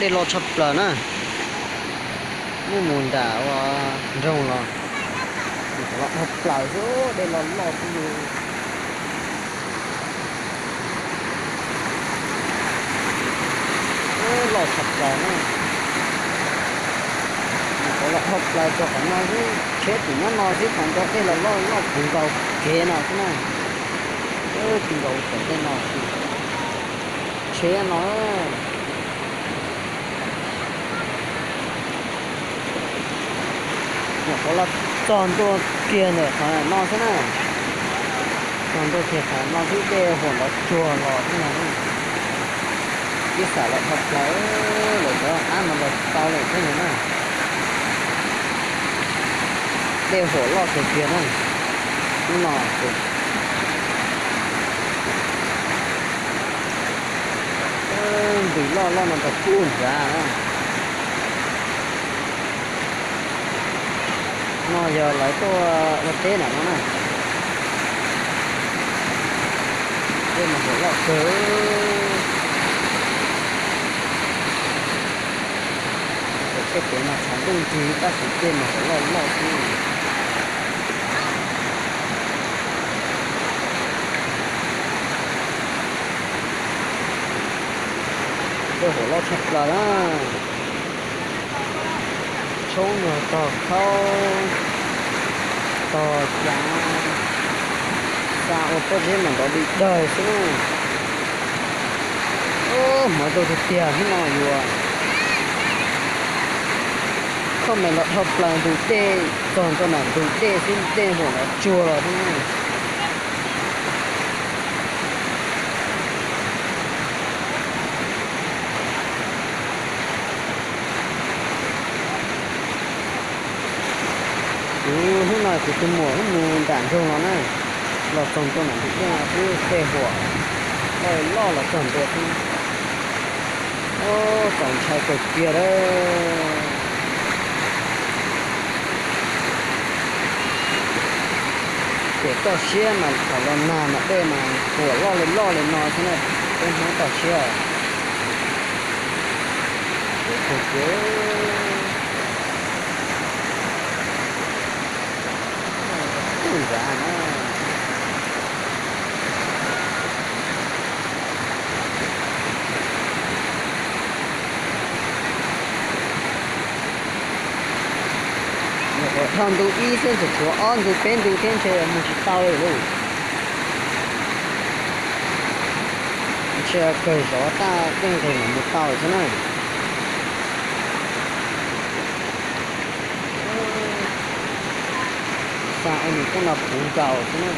Dej loj tshaj plaws na. Muaj mus nram ua nroog los, los dhau plaws xwb, dej loj loj xwb yus. Loj tshaj plaws na. Nyuam qhuav los dhau plaws txog qhov no xwb, tsheb tseem nyob no xwb, qhov ncauj dej los loj loj puv nkaus kev no xwb na. Puv nkaus tom ntej no xwb. Tsheb no. Nyuam qhuav los txog ntua kiag ntawm qhov no xwb na. Txog ntua kiag qhov no xwb dej huam nrov tsuag los xwb no. Ib xam los dhau plaws, lawv cov ab no los tsis tau lawm thiab no na. Dej huam loj kawg kiag na. Hnub no ces ntws loj loj no rau pub nrad na. No yog lawv tuaj ua teb nram no na. Dej mas huam loj kawg. Tej kev no tshav ntuj nrig tab sis dej mas huam loj loj xwb. Dej huam loj tshaj plaws na. Tshoob nyuag tog khaub tog cav, xa ua pob zeb mas nrov dig dawg xwb na. Hmov rau tiag tiag hnub no yuav kho me los dhau plaws ntug dej txog ntua nram ntug dej xwb dej huam los tsuag los xwb na. Kuv hnub no kuv tus muam wb mus nram nroog los na, los txog ntua nram ntug dej no xwb dej huam loj loj los txog ntua xwb. Txaus ntshai kawg kiag lawm. Ces toj siab mas thaum los nag mas dej mas huam loj li loj li no xwb na, peb Hmoob toj siab. Ces kawg kiag. Tub nrad na. Nyuam qhuav dhau ntu ib xwb, tseem tshuav ob ntu peb ntu thiab ntshe mus tsis tau li lauj. Ntshe kawg zov taj tej nqes mam mus tau xwb na. Xa ua nws tej no puv nkaus xwb na.